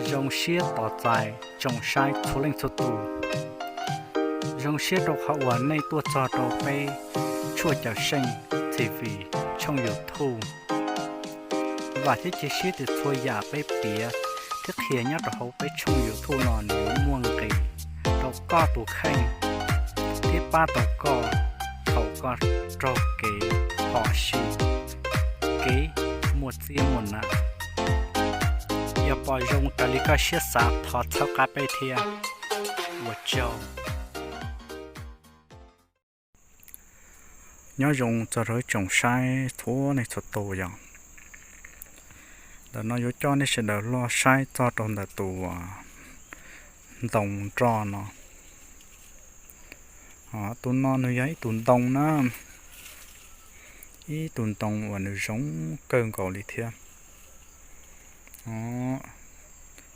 Zoo siab tos txais tsoom saib txhua leej txhua tus. Zoo siab rau qhov uas nej tuaj txog rau peb Tshuaj Cawm Seej T V tshooj YouTube. Vam thiab cia siab tias txhua yam peb piav thiab qhia nyob rau hauv peb tshooj YouTube no nws yuav muaj nqis rau koj tus kheej thiab pab tau koj thaum koj raug kev phom sij, kev muaj txiab muaj nam. Yog pom zoo raws li koj siab xav thov txhawb qab peb thiab. Ua tsaug. Nyob zoo txog rau ib tsoom saib txhua leej txhua tus yom. Ntawm no yuav coj nej sawv daws los saib txog rau ntawm tus ntoo nroj no. Tus no nws yog ib tug ntoo na, ib tug ntoo uas nws zoo kawg nkaus li thiab.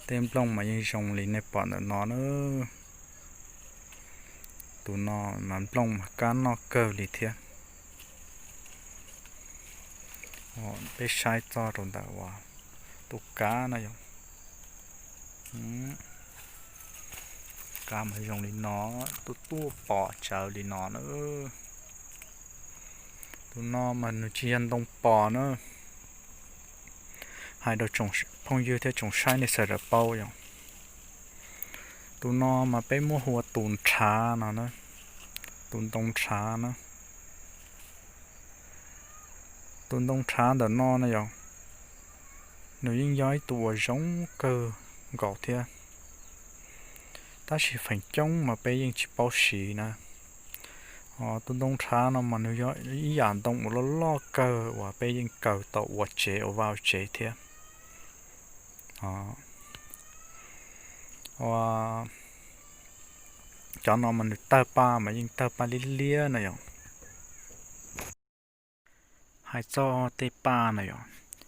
Tej nplooj mas yeej zoo li nej pom ntawm no na. Tus no mas nplooj mas kab noj kawg li thiab. Peb saib txog rau ntawm uas tus kab no yog, kab mas zoo li no, tuaj tuaj pos tsawv li no na. Tus no mas nws tsis yog ntoo pos na. Hais rau phooj ywg thiab tsoom saib nej sawv daws paub yom. Tus no mas peb muab hu ua tus nrhav no, tus ntoo nrhav na. Tus ntoo nrhav ntawm no na yog, nws yeej yog ib tug uas zoo kawg nkaus thiab, tab sis feem coob mas peb yeej tsis paub siv na. Tus ntoo nrhav no mas nws yog ib yam ntoo uas loj loj kawg uas peb yeej kaw tau ua tsev ua vaj ua tsev thiab. Cov no mas nws tawg paj mas yeej tawg paj liab liab no yom. Hais txog tej paj no yom,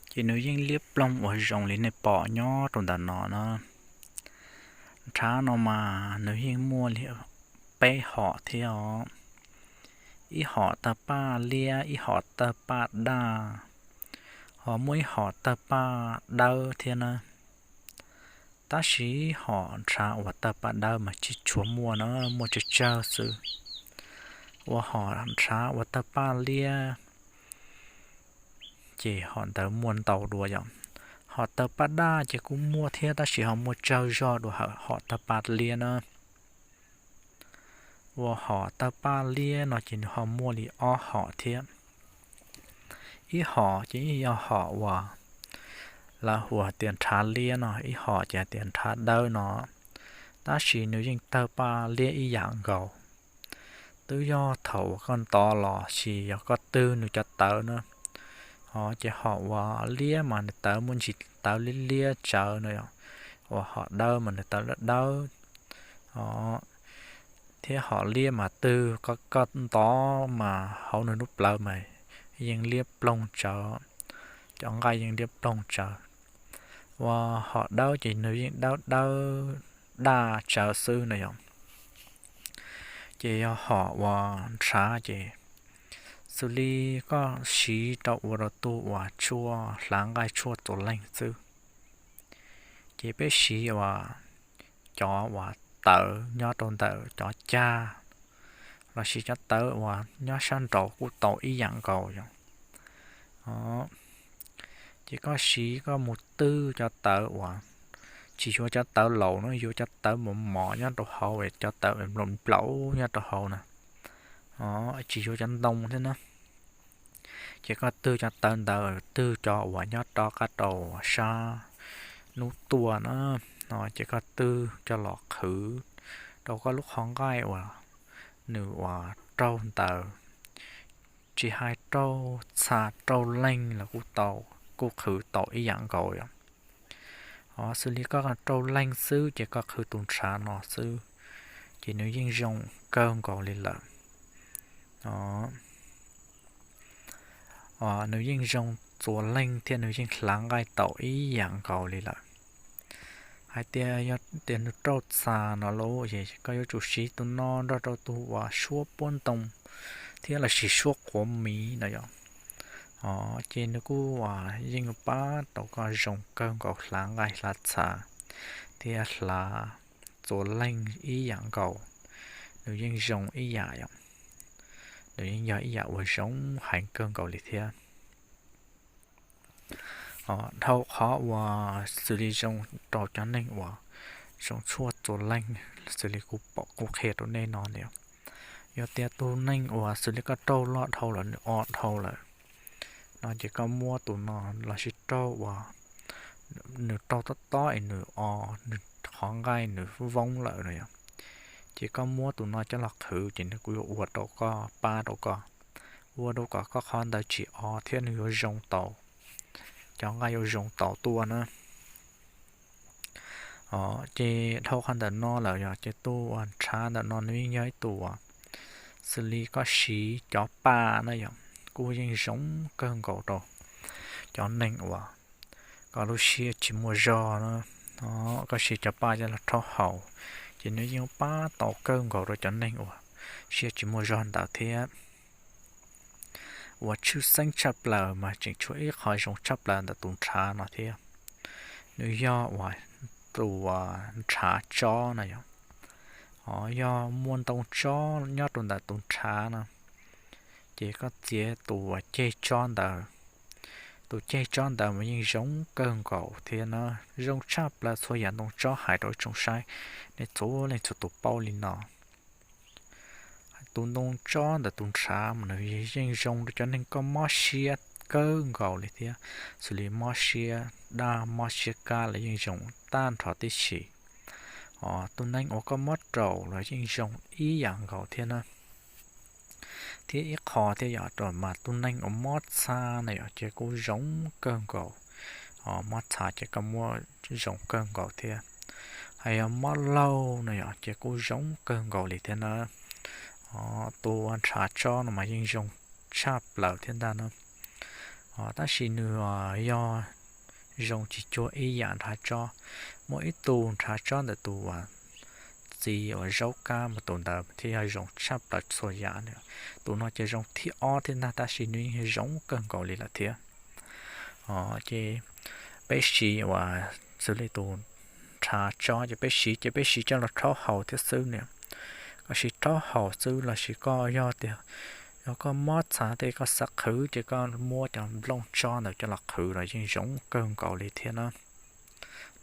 ces nws yeej liab ploog uas zoo li nej pom nyob rau ntawm no na. Nrhav no mas nws yeej muaj li peb hom thiab os. Ib hom tawg paj liab, ib hom tawg paj daj, ho muaj ib hom tawg paj dawb thiab na. Tab sis hom nrhav uas tawg paj dawb mas tsis tshua muaj na, muaj tsawg tsawg xwb. Ua hom nrhav uas tawg paj liab ces hom ntawd muaj ntau dua yom. Hom tawg paj daj ces kuj muaj thiab tab sis ho muaj tsawg zog dua hom tawg paj liab na. Ua hom tawg paj liab no ces nws ho muaj li ob hom thiab. Ib hom ces yog hom uas lawv hu hais tias nrhav liab no, ib hom ces hais tias nrhav dawb no, tab sis nws yeej tawg paj liab ib yam nkaus. Twb yog thaum uas koj ntov los sis yog koj twg nws cov tawv na, ho ces hom uas liab mas nws tawv muaj ntsis tawv liab liab tsawv no, uas hom dawb mas nws tawv dawb dawb. Thiab hom liab mas twg koj ntov mas hauv nws lub plawv mas yeej liab ploog tsawv, cov nqaij yeej liab ploog tsawv. Uas hom dawb ces nws yeej dawb dawb daj tsawv xwb no yom. Ces yog hom uas nrhav ces xws li koj siv rau ua rau tus uas tshuaj hlav nqaij tshuaj txuas leeg xwb. Ces peb siv uas cov uas tawv nyob rau ntawm cov cag, lossis cov tawv uas nyob sab nraud kuj tau ib yam nkaus yom. Ces koj siv koj mus twg cov tawv uas tsis yuav cov tawv laus no, yuav cov tawv mos mos nyob rau hauv, cov tawv nplaum nplaum nyob rau hauv na, tsis yuav cov ntoo thiab na. Ces koj twg cov tawv ntawd, twg cov uas nyob rov qab rau sab hnub tuaj na, ces koj twg coj los qhwv rau koj lub qhov nqaij uas nws uas raug ntawd, tsis hais raug txha raug leeg los kuj tau, kuj qhwv tau ib yam nkaus yom. Ho xws li koj raug leeg xwb ces koj qhwv tus nrhav no xwb, ces nws yeej zoo kawg nkaus li lawm. Nws yeej zoo txuas leeg thiab nws yeej hlav nqaij tau ib yam nkaus li lawm. Hais tias yog tias nws raug txha no lauj, ces koj yuav tsum siv tus no nrog rau tus uas suab puab ntoo thiab lossis suab quav miv no yom. Ces nws kuj yeej pab tau koj zoo kawg nkaus hlav nqaij hlav txha. thiab hlav txua leej ib yam nkaus, nws yeej zoo ib yam yom. Nws yeej yog ib yam uas zoo heev kawg nkaus li thiab. Dhau qhov uas xws li zoo rau cov neeg uas zoo tshuaj txua leej, xws li kuv pom kuv qhia rau nej no na, yog tias tus neeg uas xws li koj raug loj dhau lawm, nws o dhau lawm no ces koj muab tus no los sis raug uas nws raug tob tob es nws o, nws qhov nqaij nws voob lawm no yom, ces koj muab tus no coj los qhwv ces nws kuj yuav ua rau koj, pab rau koj, ua rau kom koj qhov ntawd tsis o thiab nws yuav zoo tau, cov nqaij yuav zoo tau tuaj na. Ces dhau qhov ntawm no lawm yog ces tus uas nrhav ntawm no nws yeej yog ib tug uas xws li koj siv cov paj na yom, kuj yeej zoo kawg nkaus rau cov neeg uas koj lub siab tsis muaj zog na, koj siv cov paj coj los rhaub haus, ces nws yeej pab tau kawg nkaus rau cov neeg uas siab tsis muaj zog ntawd thiab. Uas tshwj xeeb tshaj plaws mas tseem tshuav ib qho zoo tshaj plaws ntawm tus nrhav no thiab. Nws yog uas tus nrhav tsob na yom. Yog muaj ntoo tsob nyob rau ntawm tus nrhav no, ces koj txiav tus uas ceg tsob ntawd, tus ceg tsob ntawd mas yeej zoo kawg nkaus thiab na, zoo tshaj plaws txhua yam ntoo tsob hais rau ib tsoom saib, nej txhua leej txhua tus paub li no. Tus ntoo tsob ntawm tus nrhav mas nws yeej zoo rau cov neeg koj mob siab kawg nkaus li thiab, xws li mob siab daj mob siab kab los yeej zoo tag nrho tib si. Tus neeg uas koj mob raum los yeej zoo ib yam nkaus thiab na. Thiab ib qho thiab yog rau mas tus neeg uas mob txha na yom ces kuj zoo kawg nkaus, mob txha ces koj muab zoo kawg nkaus thiab. Hais yog mob laug no yom ces kuj zoo kawg nkaus li thiab na. Tus nrhav tsob no mas yeej zoo tshaj plaws thiab ntag na. Tab sis nws yog zoo tsis cuag ib yam nrhav tsob. Muaj ib tug nrhav tsob ntawm tus uas txiv uas zaub kab mas tus ntawd thiaj yog zoo tshaj plaws txhua yam. Tus no ces zoo thib ob thiab ntag tab sis nws yeej zoo kawg nkaus li lawm thiab. Ces peb siv uas xws li tus nrhav tsob ces peb siv ces peb siv coj los rhaub haus thiab xwb na. Koj siv rhaub haus xwb los sis koj yog tias yog koj mob txha tej koj xav qhwv ces koj muab cov nplooj tsob ntawd coj los qhwv los yeej zoo kawg nkaus li thiab na.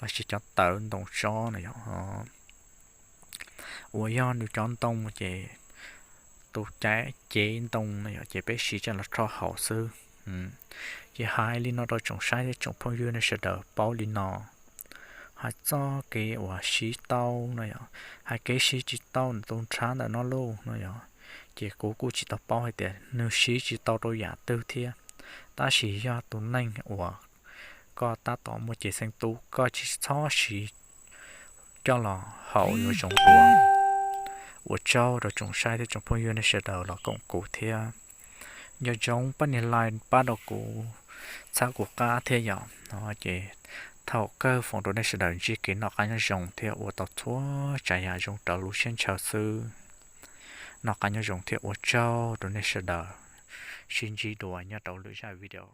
Los sis cov tawv ntoo tsob na yom, uas yog nws cov ntoo ces tus caiv cev ntoo no yom ces peb siv coj los rhaub haus xwb. Ces hais li no rau tsoom saib thiab tsoom phooj ywg nej sawv daws paub li no. Hais txog kev uas siv tau no yom, hais kev siv tsis tau tus nrhav ntawm no lauj no yom, ces kuv kuj tsis tau paub hais tias nws siv tsis tau rau yam twg thiab. Tab sis yog tus neeg uas koj tab tom muaj cev xeeb tub koj tsis txhob siv coj los haus yuav zoo dua. Ua tsaug rau tsoom saib thiab tsoom phooj ywg nej sawv daws los koom kuv thiab. Nco ntsoov pab nias like pab rau kuv, txhawb kuv qab thiab yom. Ces thaum kawg foom rau nej sawv daws ntsib kev noj qab nyob zoo thiab ua tau txhua tsav yam zoo raws lub siab ntshaw xwb. Noj qab nyob zoo thiab ua tsaug rau nej sawv daws. Sib ntsib dua nyob rau lwm zaj video.